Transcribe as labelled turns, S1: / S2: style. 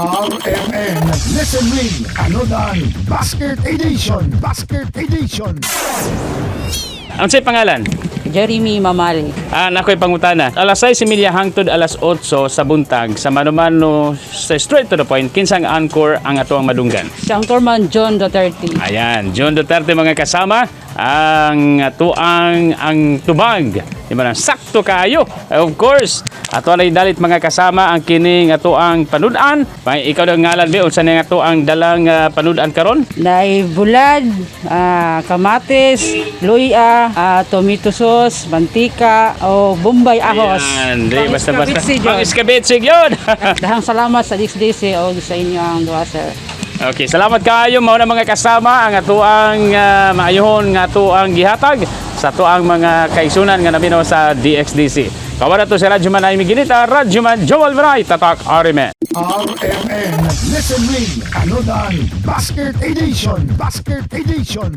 S1: RMN Listen Ring Anodan Basket Edition. Basket Edition.
S2: Ang say pangalan?
S3: Jeremy Mamali.
S2: Ah, nakoy pangutana. Alas 6:30 hangtod alas 8 sa buntag sa mano-mano sa Straight to the Point, kinsang anchor ang atoang madunggan?
S3: Si Anchorman John Duterte.
S2: Ayan, John Duterte, mga kasama, ang tuang ang tubag. Di ba na sakto kayo? Of course, ato alay dalit, mga kasama, ang kining atoang panudan. May ikaw daw ngalan be, unsa na nga atoang dalang panudan karon?
S3: Nay bulad, kamatis, luya, tomato sauce, mantika, o Bombay ahos.
S2: Ayan, di basta basta.
S3: Pang-iskabitsi, John.
S2: Pang iskabitsig yun.
S3: Dahang salamat sa DXDC o sa inyo ang duha, sir.
S2: Okay, salamat kaayo mao na, mga kasama, ang atoang maayuhon nga atoang gihatag sa atoang mga kaigsunan nga naminaw sa DXDC. Kawa na to si Radyoman Amy Ginita, Radyoman Joel Veray, Tatak RMN.
S1: RMN Listen Ring Anodan Basket Edition. Basket Edition.